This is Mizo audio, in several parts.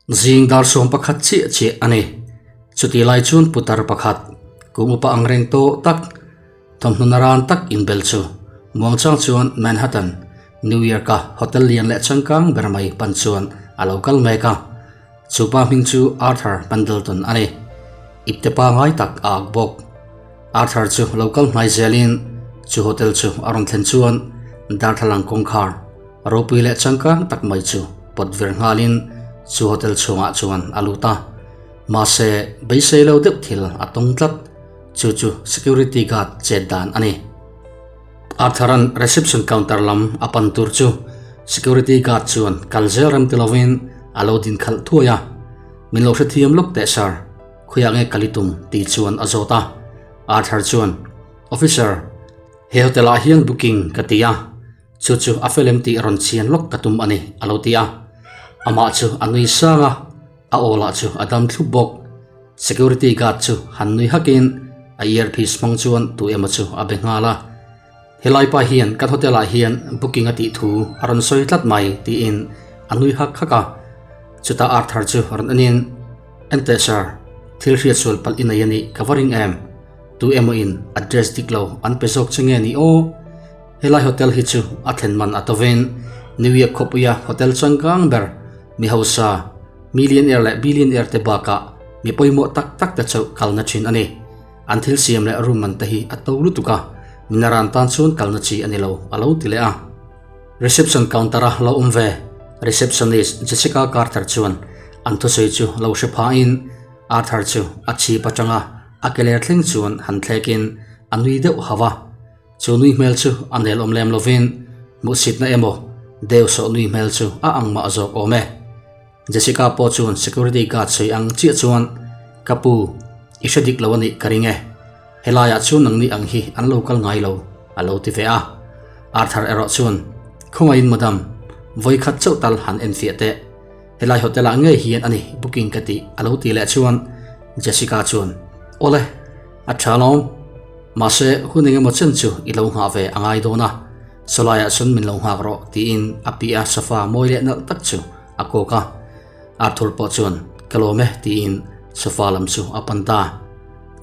Zing dar 11 chiah chiah a ni. Chutih lai chuan putar pakhat, kum upa angreng tawh tak, thawmhnaw naran tak inbel chu muangchang chuan Manhattan, New York-a hotel lian leh changkang ber mai pan chuan a lo kal mek a. Chu pa hming chu Arthur Pendleton a ni. Ipte pangai tak a ak bawk. Arthur chu lo kal hnai zelin chu hotel chu a rawn thlen chuan darthlalang kawngkhar ropui leh changkang tak mai chu pawt vir nghalin chu hotel chhungah chuan a lut a. Mahse, beisei lo deuh thil a tawng tlat. Chu chu security guard chet dan a ni. Arthur-a'n reception counter lam a pan tur chu security guard chuan kal zel rem ti lovin a lo din khalh thuai a. Min lo hrethiam lawk teh sir. Khawiah nge kal i tum? tih chuan a zawt a. Arthur chuan, Officer, he hotel ah hian booking ka ti a, chu chu a fel em tih rawn chian lawk ka tum a ni, a lo ti a. Amah chu a nui sang a, a aw lah chu a dam thlup bawk. Security guard chu han nui hakin a earpiece hmang chuan tu emaw chu a be nghal a. Helai pa hian kan hotel ah hian booking a tih thu a rawn sawi tlat mai tiin a nui hak hak a. Chutah Arthur chu rawn enin, Enteh sir, thil hriat sual palh i nei a nih ka va ring em? Tu emaw in address dik lo an pe zawk che nge ni aw? Helai hotel hi chu a thlen man a tovin New York khawpuia hotel changkang ber mi hausa, millionaire leh billionaire te bakah mi pawimawh tak tak te chauh kalna thin a ni. An thil siam leh room man te hi a to lutuk a, minaran tan chuan kalna chi a ni lo, a lo ti leh a. Reception counter a lo awm ve, receptionist Jessica Carter chuan an thusawi chu lo hre phahin Arthur chu a chhip atanga a ke ler thleng chuan han thlekin a nui deuh hauh a. Chu nui hmel chu a nel awm lem lovin hmuhsitna emaw deu sawh nui hmel chu a ang mah zawk awm e. Jessica pawh chuan security guard sawi ang chiah chuan, Ka pu, i hre dik lo a nih ka ring e. Helaiah chuan nangni ang hi an lo kal ngai lo, a lo ti ve a. Arthur erawh chuan, Khawngaihin madam, vawikhat chauh tal han en fiah teh. Helai hotel ah ngei hian a ni booking ka tih, a lo ti leh chuan Jessica chuan, Awle, a tha alawm. Mahse, hun engemaw chen chu i lo nghah ve a ngai dawn a. Sawlaiah chuan min lo nghak rawh, tiin a piah sofa mawi leh nalh tak chu a kawk a. Arthur pawh chuan, Ka lawm e, tiin sofa lam chu a pan ta.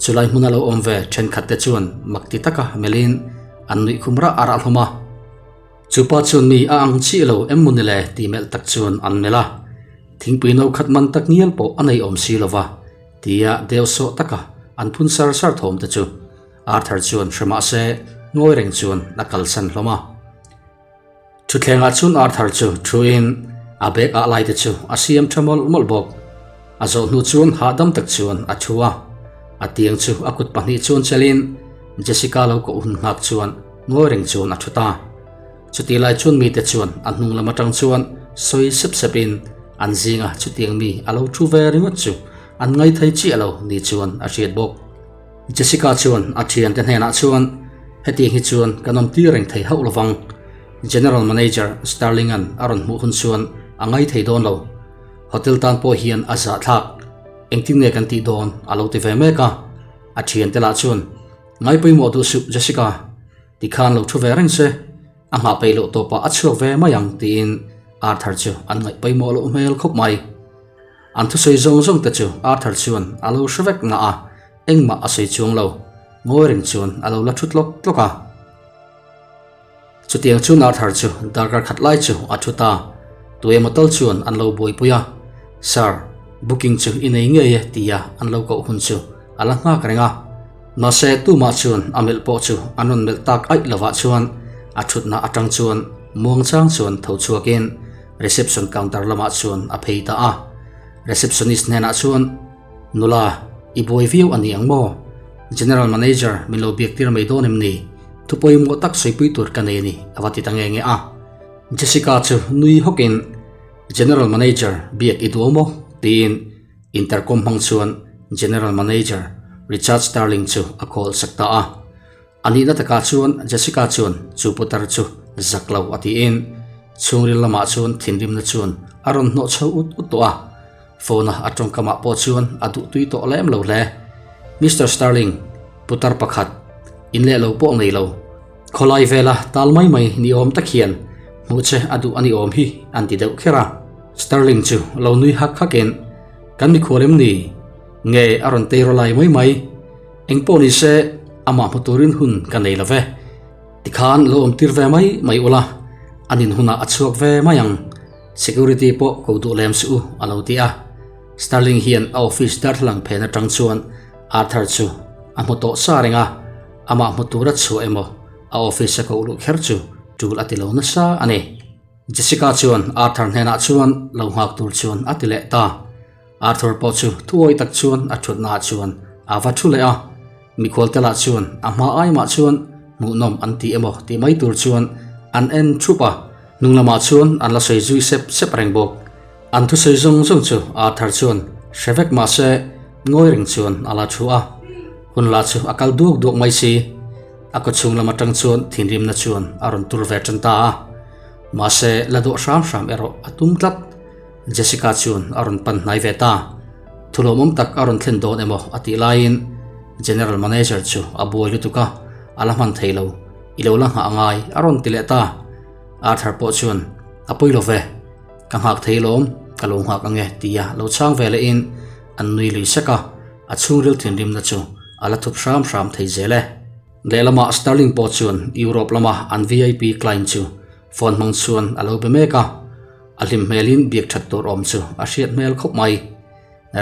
Chulai hmuna lo awm ve thenkhat te chuan mak ti taka melhin an nuih khum rah rah hlawm a. Chupa chuan mi a ang chiah lo em maw ni le tih melh tak chuan an melh a. Thingpui no khat man tak ngial pawh a nei awm si lo va, tia deu sawh taka an phun sar sar thawm te chu Arthur chuan hre mah se ngawi reng chuan a kalsan hlawm a. Thutthlengah chuan Arthur chu thuin a bag ah lai te chu a siam tha mawlh mawlh bawk. A zawh hnu chuan hahdam tak chuan a thu a, a tiang chu a kut pahnih chuan chelin Jessica lo koh hun nghak chuan ngawi reng chuan a thu ta. Chutih lai chuan mite chuan a hnung lam atang chuan sawi sep sepin an zinga chutiang mi a lo thu ve ringawt chu an ngaithei chiah lo ni chuan a hriat bawk. Jessica chuan a thiante hnenah chuan, Hetiang hi chuan kan awm tir reng thei hauh lovang. General Manager Sterling-a'n a rawn hmuh hun chuan a ngai thei dawn lo. Hotel tan pawh hian a zahthlak. Engtin nge kan tih dawn? a lo ti ve mek a. A thiante lah chuan, Ngai pawimawh duh suh Jessica, tikhan lo thu ve reng se, a nghah peih loh tawpah a chhuak ve mai ang tiin Arthur chu an ngaih pawimawh loh hmel khawp mai. An thusawi zawng zawng te chu Arthur chuan a lo hre vek ngah a, engmah a sawi chuang lo. Ngawi reng chuan a lo la thu tlawk tlawk a. Chutiang chuan Arthur chu darkar khat lai chu a thu ta. Tu emaw tal chuan an lo buaipui a, Sir, booking chu i nei ngei e tia an lo koh hun chu a la nghak reng a. Mahse tumah chuan a melh pawh chu an rawn melh tak aih lovah chuan a thutna atang chuan muangchang chuan tho chhuakin Reception counter lamah chuan a phei ta a, receptionist hnenah chuan, Nula, i buai viau a ni ang maw? General Manager min lo biak tir mai dawn em ni? Thu pawimawh tak sawipui tur ka nei a ni, a va ti ta nge nge a. Jessica chu nui hawkin, General Manager biak i duh maw? tiin intercom hmang chuan General Manager Richard Starling chu a call sak ta a. A nihna takah chuan Jessica chuan chu putar chu zak lo a tiin chhungril lamah chuan thinrimna chuan a rawn hnawh chho ut ut tawh a. Phone-a a tawngkamah pawh chuan a duhtui tawh lem lo hle. Mister Starling, putar pakhat, in leh lo pawh nei lo. Khawlai vela tal mai mai ni awm tak hian hmuh che a duh a ni awm hi an ti deuh kher a. Sterling chu lo nui hak hakin, Kan mikhual em ni? Nge a rawn tei rawlai mai mai? Eng pawh ni se, amah hmu turin hun ka nei lo ve. Tikhan lo awm tir ve mai mai ula, a nin hunah a chhuak ve mai ang. Security pawh ko duh lem suh u, a lo ti a. Sterling hian a office darthlalang phen atang chuan Arthur chu a hmu tawh sa reng a, amah hmu tura chhuah emaw a office a koh luh kher chu tul a ti lo nasa a ni. Jessica chuan Arthur hnenah chuan lo nghak tur chuan a ti leh ta. Arthur pawh chu thuawi tak chuan a thutnaah chuan a va thu leh a, mikhual te lah chuan a hma ai mah chuan hmuhnawm an ti emaw tih mai tur chuan an en thup a, hnung lamah chuan an la sawi zui sep sep reng bawk. An thusawi zawng zawng chu Arthur chuan hre vek mah se ngawi reng chuan a la thu a, hun lah chu a kal duak duak mai si. A kawchhung lam atang chuan thinrimna chuan a rawn tur ve tan ta a, mahse la dawh hram hram erawh a tum tlat. Jessica chuan a rawn pan hnai ve ta. Thulawmawm tak a rawn thlen dawn emaw a tih laiin General Manager chu a buai lutuk a, a la hman thei lo, i lo la nghah angai a rawn ti leh ta. Arthur pawh chuan a pawi lo ve, ka nghak thei lawm, ka lo nghak ange tia lo chhang ve lehin an nui lui sek a, a chhungril thinrimna chu a la thup hram hram thei zel e. Lehlamah Sterling pawh chuan Europe lama an VIP client chu phone hmang chuan a lo be mek a. A hlim hmelin biak that tur awm chu a hriat hmel khawp mai.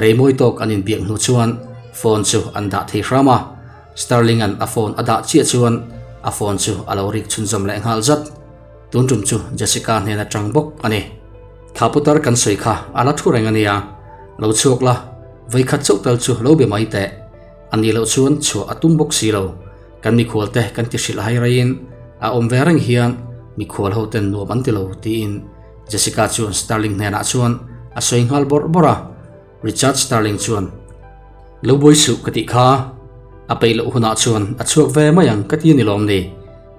Rei mawi tawk an inbiak hnu chuan phone chu an dah thei hram a, Sterling-a'n a phone a dah chiah chuan a phone chu a lo rik chhunzawm leh nghal zat. Tun tum chu Jessica hnen atang bawk a ni. Thla putar kan sawi kha a la thu reng a nia, lo chhuak la, vawikhat chauh tal chu lo be mai teh. A nih loh chuan chhuah a tum bawk si lo. Kan mikhual te kan ti hrilh hai raiin a awm ve reng hian mikhual ho ten nuam an ti lo tiin Jessica chuan Sterling hnenah chuan a sawi nghal bawrh bawrh a. Richard Sterling chuan, Lo buai suh ka tih kha, a peih loh hunah chuan a chhuak ve mai ang ka ti a ni lawm ni,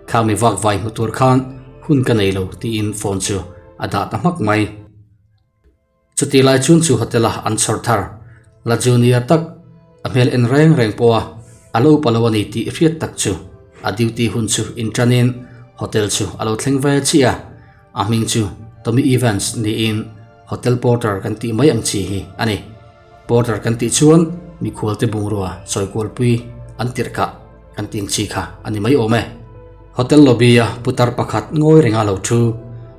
khang mi vak vai hmu tur khan hun ka nei lo tiin phone chu a dah ta hmak mai. Chutih lai chuan chu hotel a an chhawr thar la junior tak a hmel en reng reng pawh a a lo upa lo a ni tih hriat tak chu a duty hun chu inṭanin hotel chu a lo thleng ve chiah a, a hming chu Tommy Evans niin hotel porter kan tih mai ang chi hi a ni. Porter kan tih chuan mikhualte bungrua chawikualpui an tirh kah kan tih ang chi kha a ni mai awm e. Hotel lobby a putar pakhat ngawi renga lo thu,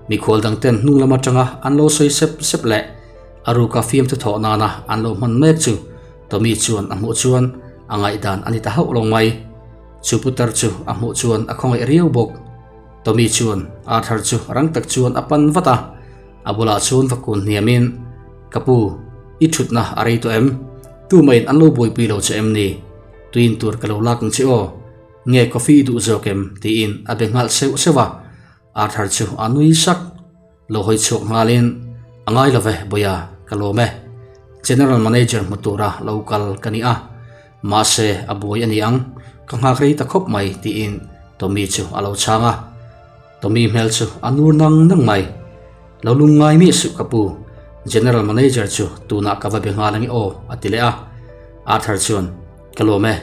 mikhual dang ten hnung lam atanga an lo sawi sep sep leh a ruka fiamthu thawh nana an lo hman mek chu Tommy chuan a hmuh chuan a ngaihdan a ni ta hauh lo mai. Chu putar chu a hmuh chuan a khawngaih riau bawk. Tommy chuan Arthur chu rang tak chuan a pan vat a, a bulah chuan va kun hniamin, Ka pu, i thutna a rei tawh em? Tumahin an lo buaipui lo che em ni? Tuin tur ka lo lak ang che aw. Nge coffee i duh zawk em? tiin a be nghal seuh seuh a. Arthur chu a nui sak. Lo hawi chhuak nghalin, A ngai lo ve, Bawia, ka lawm e. General Manager hmu tura lo kal ka ni a. Mahse, a buai a ni ang, ka nghak rei ta khawp mai, tiin Tommy chu a lo chhang a. Tommy hmel chu a nur nang nang mai. Lo lung ngai miah suh ka pu, General Manager chu tunah ka va be nghal ange aw, a ti leh a. Arthur chuan, Ka lawm e,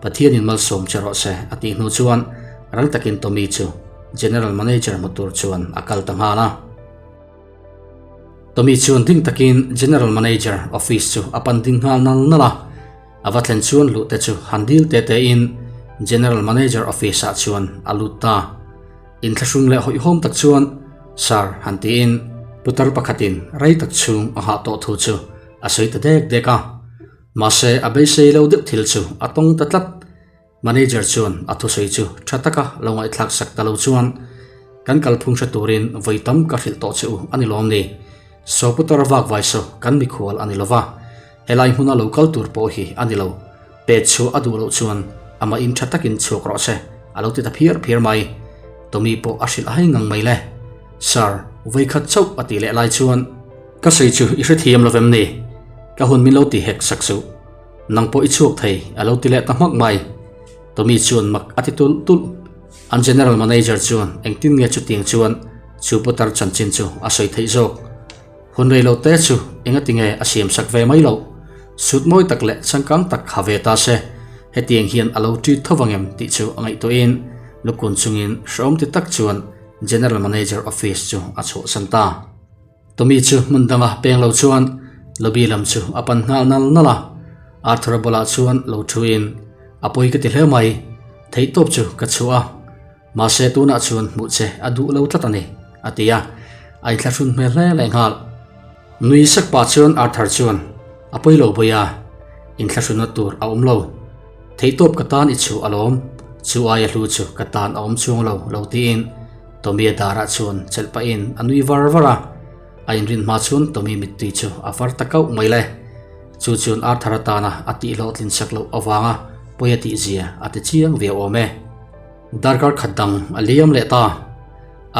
Pathianin malsawm che rawh se, a tih hnu chuan rang takin Tommy chu General Manager hmu tur chuan a kal ta nghal a. Tommy chuan ding takin General Manager office chu a pan ding nghal nal nal a. A va thlen chuan luh te chu han dil te te in General Manager office ah chuan a lut ta. Inthlahrung leh hawihhawm tak chuan Sir han tiin putar pakhatin rei tak chhung a nghah tawh thu chu a sawi ta dek dek a. Mahse a beisei lo deuh thil chu a tawng ta tlat. Manager chuan a thusawi chu tha taka lo ngaihthlak sak ta lo chuan kan kalphung hre turin vawi tam ka hrilh tawh che u a ni lawm ni. Saw putar vak vai saw kan mikhual a ni lova, helai hmuna lo kal tur pawh hi a ni lo. Pet chu a duh loh chuan amah in tha takin chhuak rawh se a lo ti ta phiar phiar mai. Tommy pawh a hrilh hai ngang mai le. Sir, vawi khat chauh a tih leh lai chuan ka sawi chu i hrethiam lovem ni? Ka hun min lo ti hek sak suh. Nang pawh i chhuak thei a lo ti leh ta hmak mai. Tommy chuan mak a ti tulh tulh. An general manager chuan engtin nge chutiang chuan chu putar chanchin chu a sawi theih zawk. Hun rei lo te chu engati nge a siam sak ve mai loh. Suit mawi tak leh changkang tak ha ve ta se, hetiang hian a lo treat tho vang em tih chu a ngaihtuahin lukun chungin hrehawm ti tak chuan general manager office chu a chhuahsan ta. Tommy chu hmun danga peng lo chuan lobby lam chu a pan nghal nal nal a. Arthur-a bulah chuan lo thuin, A pawi ka ti hle mai, theihtawp chu ka chhuah a. Mahse tunah chuan hmuh che a duh lo tlat a ni, a ti a. A inthlahrun hmel hle leh nghal. Nui sak pah chuan Arthur chuan, A pawi lo bawi a, inthlahrunna tur a awm lo. Theihtawp ka tan i chhuah alawm, chu aia hlu chu ka tan a awm chuang lo, lo tiin Tommy-a darah chuan chelh pahin a nui var var a. A inrin hma chuan Tommy mittui chu a var ta kauh mai le. Chu chuan Arthur atana a tihhlawhtlin sak loh avanga pawi a tihzia a ti chiang viau awm e. Darkar khat dang a liam leh ta.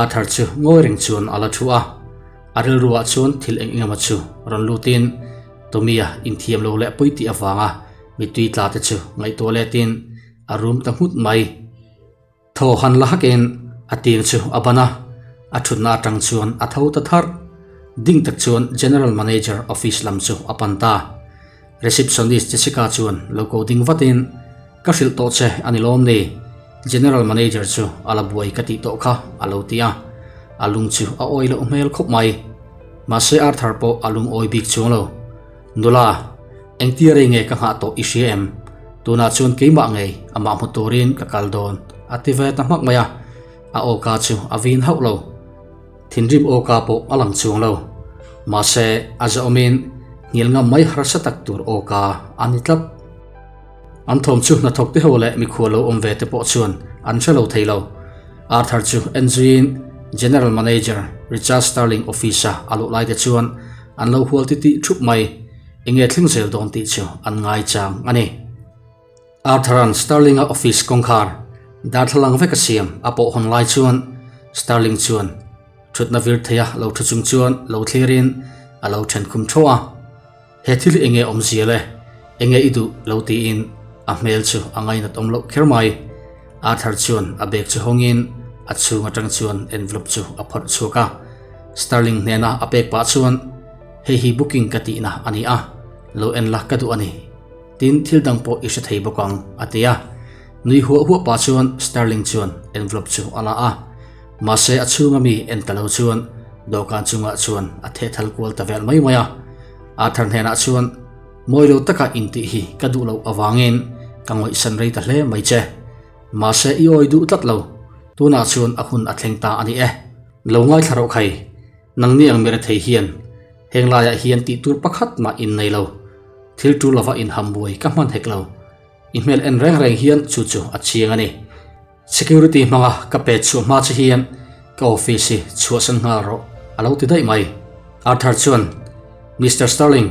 Arthur chu ngawi reng chuan a la thu a. A rilruah chuan thil eng eng emaw chu rawn lutin Tommy-a inthiam lo leh pawi tih avanga mittui tla te chu ngaihtuah letin a rum ta nghut mai. Thaw han la hakin a tir chu a ban a, a thutna atang chuan a tho ta tharh. Ding tak chuan General Manager office lam chu a pan ta. Receptionist Jessica chuan lo ko ding vatin, Ka hrilh tawh che a ni lawm ni? General Manager chu a la buai ka tih tawh kha a lo ti a. A lung chu a awi loh hmel khawp mai. Mahse Arthur pawh a lungawi bik chuang lo. Nula, engtia rei nge ka nghah tawh i hria em? Tunah chuan keimah ngei amah hmu turin ka kal dawn, a ti ve ta hmak mai a. A awka chu a vin hauh lo. Thinrim awka pawh a lang chuang lo. Mahse, a zahawmin hnial ngam mai harsa tak tur awka a ni tlat. An thawm chu hnathawk te ho leh mikhual lo awm ve te pawh chuan an hre lo thei lo. Arthur chu en zuiin General Manager Richard Sterling office-a a luh lai te chuan an lo hual titih thup mai. Enge thleng zel dawn tih chu an ngaichang a ni. Arthur-a'n Sterling-a office kawngkhar darthlalang vek a siam a pawh hawn lai chuan Sterling chuan thutna vir theia lo thu chung chuan lo thlirin a lo then khum tho a. He thil hi enge awmzia le? Enge i duh? lo tiin a hmel chu a ngainat awm loh kher mai. Arthur chuan a bag chu hawngin a chhung atang chuan envelope chu a phawrh chhuak a. Sterling hnena a pek pah chuan, Hei hi booking ka tihna a ni a, lo en la ka duh a ni. Tin, thil dang pawh i hre thei bawk ang, a ti a. Nui huah huah pah chuan Sterling chuan envelope chu a la a. Mahse a chhunga mi en ta lo chuan dawhkan chungah chuan a thehthal kual ta vel mai mai a. Arthur hnenah chuan, Mawi lo taka intih hi ka duh loh avangin ka ngawihsan rei ta hle mai che. Mahse i awi duh tlat lo, tunah chuan a hun a thleng ta a ni e. Lo ngaithla rawh khai, nangni ang mi rethei hian heng laiah hian tih tur pakhat mah in nei lo. Thil tul lova inhambuai ka hman hek lo. I hmel en reng reng hian chu chu a chiang a ni. Security hmanga ka pet chhuah hma che hian ka office hi chhuahsan nghal rawh a lo ti daih mai. Arthur chuan, Mister Sterling,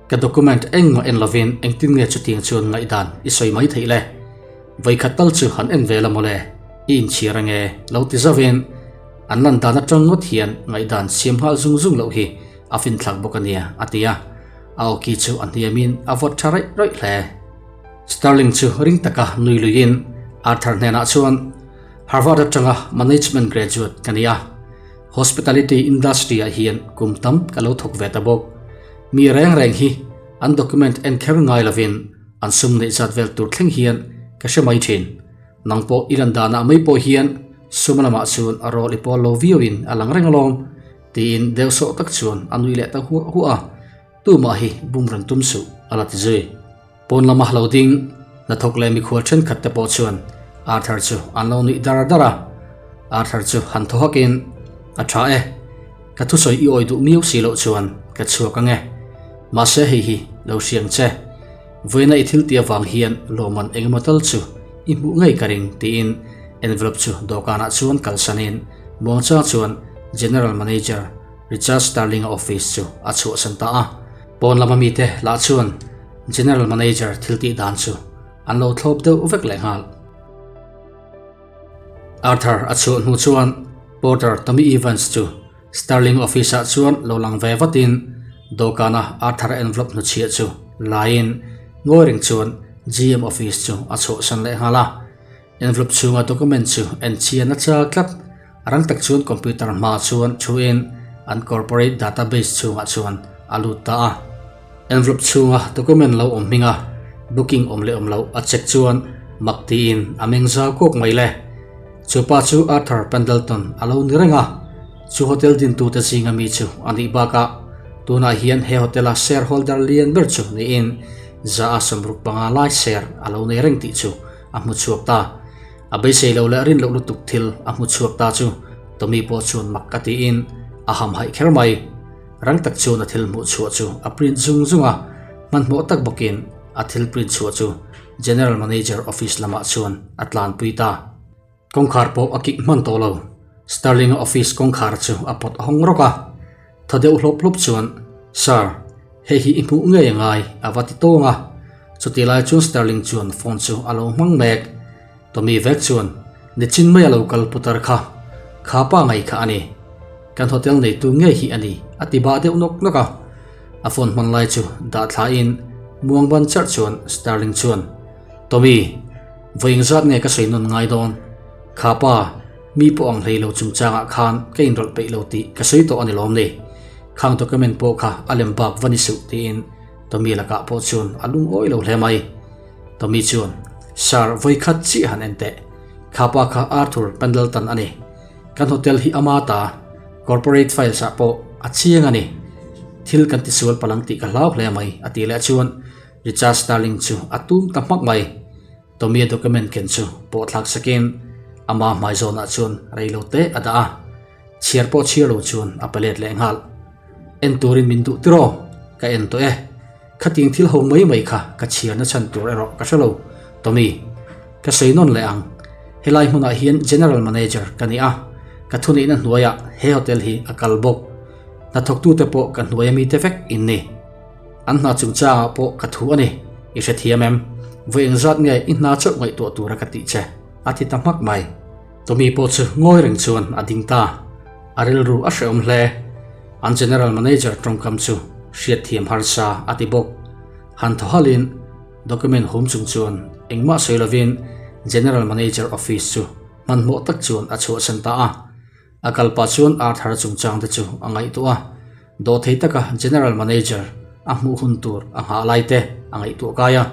ka document engmah en lovin engtin nge chutiang chuan ngaihdan i sawi mai theih le? Vawikhat tal chu han en ve la mawle, i inchhir ange lo ti zauhin an lan dan atang ngawt hian ngaihdan siam nghal zung zung loh hi a finthlak bawk a nia a ti a. A awki chu a hniamin a vawt tha raih raih hle. Sterling chu ring taka nui luiin Arthur hnenah chuan, Harvard atanga management graduate ka ni a, hospitality industry-ah hian kum tam ka lo thawk ve ta bawk. Mi reng reng hi an document en kher ngai lovin an sum neih zat vel tur thleng hian ka hre mai thin. Nang pawh i lan danah mai pawh hian sum lamah chuan a rawl i pawl lo viauin a lang reng alawm, tiin deuhsawh tak chuan a nui leh ta huah huah a. Tumah hi bum rawn tum suh, a la ti zui. Pawn lama lo ding, hnathawk leh mikhual thenkhat te pawh chuan Arthur chu an lo nuih dar dar a. Arthur chu han thaw hakin, A tha e, ka thusawi i awi duh miau si loh chuan ka chhuak ang e. Mahse hei hi lo hriang che. Vawiina i thil tih avang hian lawmman engemaw tal chu i hmuh ngei ka ring, tiin envelope chu dawhkanah chuan kalsanin muangchang chuan General Manager Richard Sterling-a office chu a chhuahsan ta a. Pawn lama mite lah chuan General Manager thil tih dan chu an lo thlawp deuh vek leh nghal. Arthur a chhuah hnu chuan Porter Tommy Evans chu Sterling office-ah chuan lo lang ve vatin dawhkana Arthur envelope hnuchhiah chu laiin ngawi reng chuan GM office chu a chhuahsan leh nghal a. Envelope chhunga document chu en chian a chak tlat. A rang tak chuan computer hmaah chuan thuin an corporate database chhungah chuan a lut ta a. Envelope chhunga document lo awm hminga booking awm leh awm loh a check chuan mak tiin a meng zau kawk mai le. Chu pa chu Arthur Pendleton a lo ni reng a. Chu hotel dintute zinga mi chu a nih bakah tunah hian he hotel-a shareholder lian ber chu niin 160 lai share a lo nei reng tih chu a hmu chhuak ta. A beisei lo leh rin loh lutuk thil a hmu chhuak ta chu Tommy pawh chuan mak a tiin a hamhaih kher mai. Rang tak chuan a thil hmuh chhuah chu a print zung zung a, hmanhmawh tak bawkin a thil print chhuah chu General Manager office lamah chuan a tlanpui ta. Kawngkhar pawh a kik hman tawh lo. Sterling-a office kawngkhar chu a pawt hawng rawk a. Thaw deuh hlawp hlawp chuan, Sir, hei hi i hmuh ngei a ngai, a va ti tawng a. Chutih lai chuan Sterling chuan phone chu a lo hmang mek. Tommy vek chuan, Nichin mai a lo kal putar kha, kha pa ngei kha a ni. Kan hotel neitu ngei hi a ni, a ti bah deuh nawk nawk a. A phone hman lai chu dah thlain muang ban charh chuan Sterling chuan, Tommy, vawi engzat nge ka sawi nawn ngai dawn? Kha pa, mi pawh ang hlei lo chungchangah khan ka inrawlh peih lo tih ka sawi tawh a ni lawm ni? Khang document pawh kha a lem bak va ni suh tiin Tommy lakah pawh chuan a lungawi lo hle mai. Tommy chuan, Sir, vawi khat chiah han en teh. Kha pa kha Arthur Pendleton a ni. Kan hotel hi ama ta, corporate files ah pawh a chiang a ni. Thil kan tisual palang tih ka hlau hle mai a tih leh chuan Richard Sterling chu a tum ta hmak mai. Tommy-a document ken chu pawh thlak sakin ama hmai zawnah chuan rei lo te a dah a, chhiar pawh chhiar lo chuan a pe let leh nghal. En turin min duh tiraw? Ka en tawh e. Khating thil ho mai mai kha ka chhiar na chhan tur erawh ka hre lo. Tommy, ka sawi nawn leh ang. Helai hmunah hian General Manager ka ni a, ka thuneihna hnuaiah he hotel hi a kal bawk. Hnathawktute pawh ka hnuai ami te vek in ni. An hna chungchangah pawh ka thu a ni, i hrethiam em? Vawi engzat nge i hna chauh ngaihtuah tura ka tih che? a ti ta hmak mai. Tommy pawh chu ngawi reng chuan a ding ta. A rilru a hrehawm hle. An General Manager tawngkam chu hriatthiam harsa a ti bawk. Han thaw halin document hum chung chuan engmah sawi lovin General Manager office chu hmanhmawh tak chuan a chhuahsan ta a. A kal pah chuan Arthur chungchang te chu a ngaihtuah a, dawhthei taka General Manager a hmuh hun tur a nghah lai te a ngaihtuah kai a.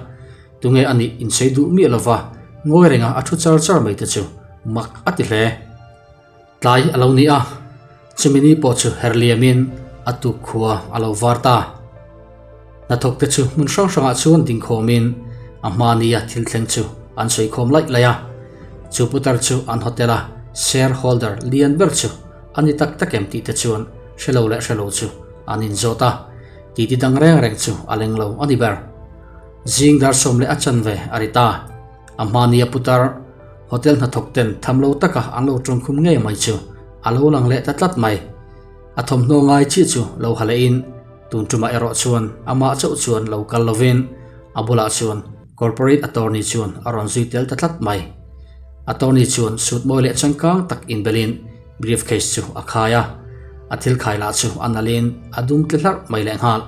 Tunge a nih insawi duh miah lova ngawi renga a thu char char mai te chu mak a ti hle. Tlai a lo ni a, chumi ni pawh chu her liamin a tuk khua a lo var ta. Hnathawk te chu hmun hrang hrangah chuan dingkhawmin a hma nia thil thleng chu an sawi khawm laih laih a. Chu putar chu an hotel a share holder lian ber chu a ni tak tak em tih te chuan hre lo leh hre lo chu an inzawt a, titi dang reng reng chu a leng lo a ni ber. Zing dar sawm leh a chanve a ri ta. A hma nia putar hotel hnathawk ten tham lo taka an lo tawngkhum ngei mai chu a lo lang leh ta tlat mai. A thawmhnaw ngai chiah chu lo ha lehin tun tumah erawh chuan amah chauh chuan lo kal lovin a bulah chuan corporate attorney chuan a rawn zui tel ta tlat mai. Attorney chuan suit mawi leh changkang tak inbelin briefcase chu a khai a, a thil khai lah chu a nalhin a dum tle hlarh mai lehnghal.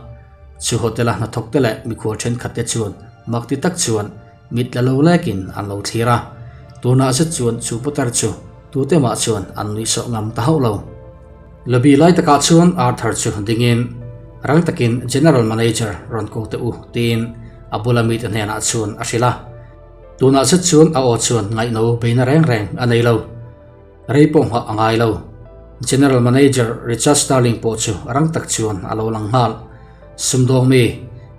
Chu hotel-a hnathawk te leh mikhual thenkhat te chuan mak ti tak chuan mit la lo lekin an lo thlir a, tunah zet chuan chu putar chu tute mah chuan an nuihsawh ngam ta hauh lo. Lobby lai takah chuan Arthur chu dingin rang takin General Manager rawn ko teh u tiin a bula mite hnenah chuan a hrilh a. Tunah zet chuan a aw chuan ngaihno beina reng reng a nei lo. Rei pawh nghah a ngai lo. General Manager Richard Starling pawh chu rang tak chuan a lo lang nghal. Sumdawng mi,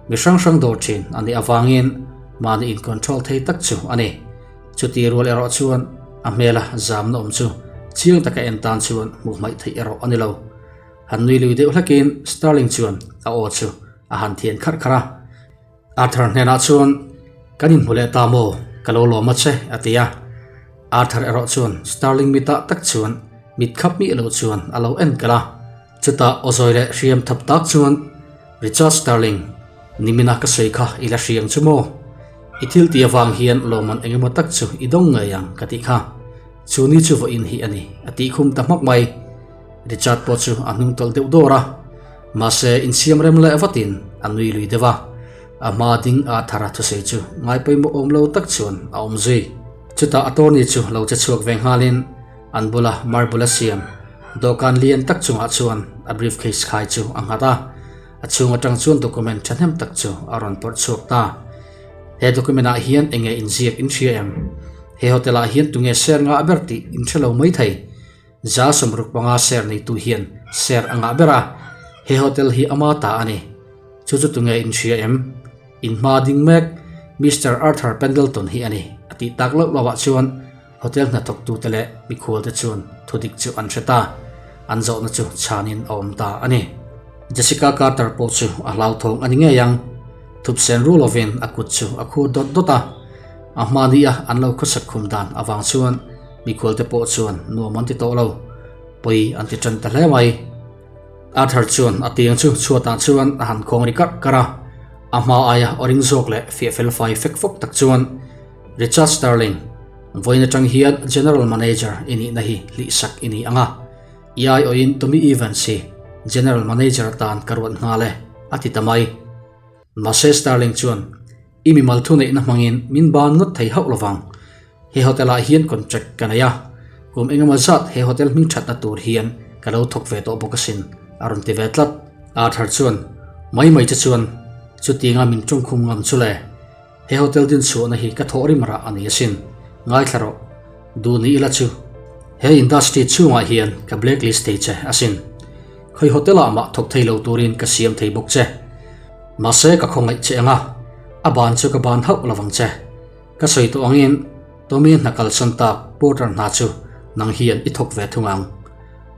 mi hrang hrang dawr thin a nih avangin mahni in control thei tak chu a ni. Chuti rual erawh chuan a hmela zamna awm chu chiang taka en tan chuan hmuh hmaih theih erawh a ni lo. Han nui lui deuh hlakin Starling chuan a aw chu a han thian kharh kharh a. Arthur hnenah chuan, Kan inhmu leh ta maw? Ka lo lawm a che, a ti a. Arthur erawh chuan Starling mitah tak chuan mit khap miah lo chuan a lo en kalh a. Chutah awzawi leh hriam thap tak chuan, Richard Starling, nimina ka sawi kha i la hriang chu maw? I thil tih avang hian lawmman eng emaw tak chu i dawng ngei ang ka tih kha. Chu ni chu vawiin hi a ni, a tih khum ta hmak mai. Richard pawh chu a hnung tawlh deuh dawr a. Mahse, insiam rem leh vatin a nui lui deuh a, a hma ding a thar a thusawi chu ngai pawimawh awm lo tak chuan a awm zui. Chutah attorney chu lo che chhuak ve nghalin an bula marble a siam dawhkan lian tak chungah chuan a briefcase khai chu a nghat a, a chhung atang chuan document thahnem tak chu a rawn pawrh chhuak ta. He document ah hian enge inziak in hria em? He hotel ah hian tunge share ngah ber tih in hre lo mai thei. 65 share neitu hian share a ngah ber a, he hotel hi ama ta a ni. Chu chu tunge in hria em? In hma ding mek Mister Arthur Pendleton hi a ni, a tih tak loh loh ah chuan hotel hnathawktute leh mikhualte chuan thudik chu an hre ta, an zawhna chu chhanin a awm ta a ni. Jessica Carter pawh chu a hlauthawng a ni ngei ang, thupsen ru lovin a kut chu a khur dawt dawt a, a hma nia an lo khawsak khum dan avang chuan mikhualte pawh chuan nuam an ti tawh lo, pawi an ti tan ta hle mai. Arthur chuan a tiang chu chhuatah chuan a han khawng ri karh karh a, a hma aia aw ring zawk leh fiah fel fai fek fawk tak chuan, Richard Sterling, vawiin atang hian General Manager i nihna hi hlihsak i ni ang a, i aiawhin Tommy Evans hi General Manager atan ka ruat nghal e, a ti ta mai. Mahse Sterling chuan, I mimal thuneihna hmangin min ban ngawt thei hauh lovang. He hotel ah hian contract ka nei a, kum engemaw zat he hotel hming thatna tur hian ka lo thawk ve tawh bawk asin, a rawn ti ve tlat. Arthur chuan, Mai mai che chuan, chutianga min tawngkhum ngam chu le. He hotel din chhuahna hi ka thawh rim rah a ni asin. Ngaithla rawh. Duh ni ila chu. He industry chhungah hian ka blacklist thei che asin. Khawi hotel ah mah thawk thei lo turin ka siam thei bawk che. Mahse ka khawngaih che anga, a ban chu ka ban hauh lovang che. Ka sawi tawh angin Tommy hna kalsan tak porter hna chu nang hian i thawk ve thung ang.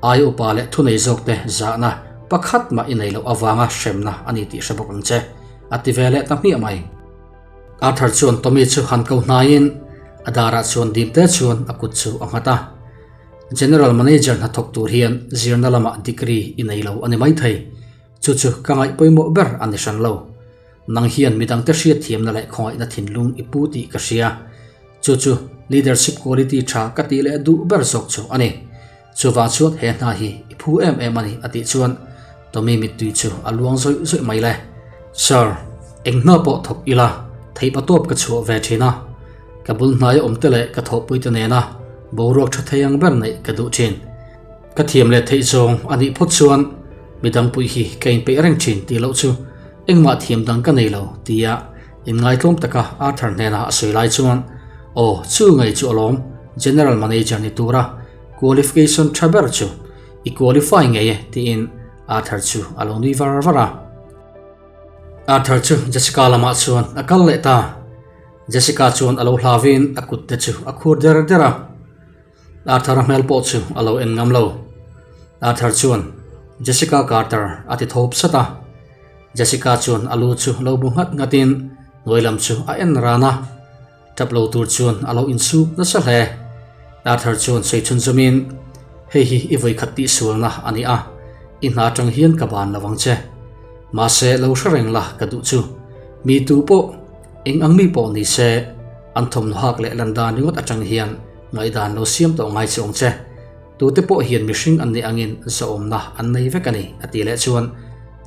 Ai upa leh thunei zawk te zahna pakhat mah i nei loh avanga hremna a ni tih hre bawk ang che, a ti ve leh ta hmiah mai. Arthur chuan Tommy chu han ko hnaiin a darah chuan dim te chuan a kut chu a nghat a. General Manager hnathawk tur hian zirna lamah degree i nei lo a ni maithei. Chu chu ka ngaih pawimawh ber a ni hran lo. Nang hian midangte hriatthiamna leh khawngaihna thinlung i pu tih ka hria. Chu chu leadership quality tha ka tih leh duh ber zawk chu a ni. Chuvang chuan he hna hi i phu em em a ni a tih chuan Tommy mittui chu a luang zawih zawih mai le. Sir, eng hna pawh thawk ila theih patawp ka chhuah ve thin a. Ka bul hnaia awmte leh ka thawhpuite nena boruak tha thei ang ber neih ka duh thin. Ka thiam leh theih zawng a nih phawt chuan midang puih hi ka inpeih reng thin tih loh chu engmah thiam dang ka nei lo tia inngaitlawm taka Arthur hnena a sawi lai chuan aw chu ngei chu alawm General Manager ni tura qualification tha ber chu i qualify ngei e tiin Arthur chu a lo nui var var a. Arthur chu Jessica lamah chuan a kal leh ta. Jessica chuan a lo hlavin a kut te chu a khur der der a. Arthur-a hmel pawh chu a lo en ngam lo. Arthur chuan, Jessica Carter a ti thawp sat a. Jessica chuan a lu chu lo bu nghat nghatin hnuai lam chu a en ran a. Tap lo tur chuan a lo insuk nasa hle. Arthur chuan sawi chhun zawmin, Hei hi i vawikhat tihsualna a ni a, i hna atang hian ka ban lo ang che. Mahse lo hre reng la ka duh chu. Mi tu pawh, eng ang mi pawh ni se, an thawmhnaw hak leh lan dan ringawt atang hian Ngaihdan lo siam tawh ngai che awng che. Tute pawh hian mihring an nih angin zawhawmna an nei vek a ni, a tih leh chuan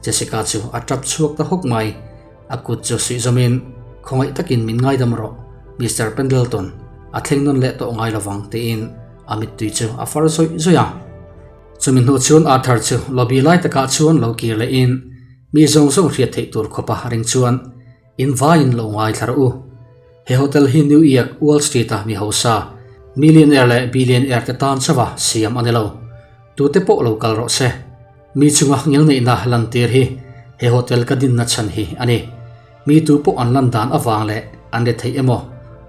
Jessica chu a tap chhuak ta hawk mai. A kut chu suih zawmin, Khawngaih takin min ngaidam rawh, Mister Pendleton, a thleng nawn leh tawh ngai lovang, tiin a mittui chu a far zawih zawih a. Chumi hnu chuan Arthur chu lobby lai takah chuan lo kir lehin mi zawng zawng hriat theih tur khawpa ring chuan in vaiin lo ngaithla rawh u. He hotel hi New York Wall Street-a mi hausa, millionaire leh billionaire te tan chauha siam a ni lo. Tute pawh lo kal rawh se. Mi chunga ngilneihna lantir hi he hotel ka dinna chhan hi a ni. Mi tu pawh an lan dan avang leh an retheih emaw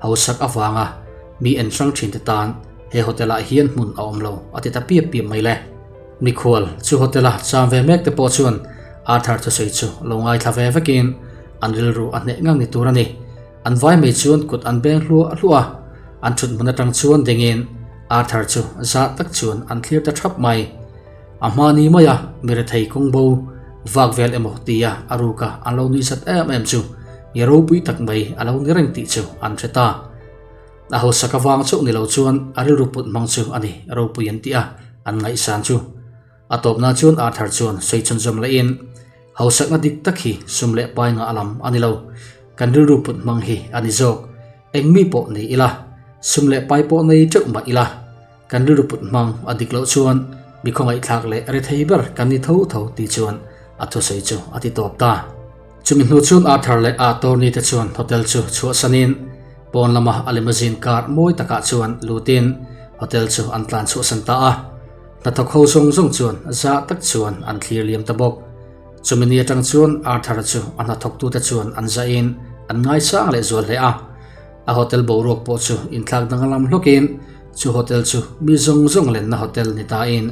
hausak avanga mi en hrang thinte tan he hotel-ah hian hmun a awm lo a ti ta piap piap mai le. Mikhual chu hotel-a cham ve mek te pawh chuan Arthur thusawi chu lo ngaithla ve vekin an rilru a hneh ngang ni tur a ni. An vai mai chuan kut an beng hluah hluah a, an thut hmun atang chuan dingin Arthur chu zah tak chuan an thlir ta thap mai. A hma ni maia mi rethei kawng bo vak vel emaw tia a ruka an lo nuihzat em em chu mi ropui tak mai a lo ni reng tih chu an hre ta. A hausak avang chauh ni lo chuan a rilru put hmang chu a ni ropui an tih a, an ngaihsan chu. A tawpna chuan Arthur chuan sawi chhunzawm lehin, Hausakna dik tak hi sum leh pai ngah lam a ni lo. Kan rilru put hmang hi a ni zawk. Eng mi pawh ni ila, sum leh pai pawh nei teuh mah ila, kan rilru put hmang a dik loh chuan mi khawngaihthlak leh rethei ber kan ni tho tho tih chuan a thusawi chu a ti tawp ta. Chumi hnu chuan Arthur leh a attorney te chuan hotel chu chhuahsanin pawn lama a limousine car mawi takah chuan lutin hotel chu an tlan chhuahsan ta a. Hnathawk ho zawng zawng chuan zah tak chuan an thlir liam ta bawk. Chumi ni atang chuan Arthur-a chu a hnathawktute chuan an zahin an ngaisang leh zual hle a. A hotel boruak pawh chu inthlak danglam hlawkin chu hotel chu mi zawng zawng lenna hotel ni tain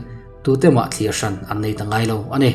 tute mah thlir hran an nei ta ngai lo a ni.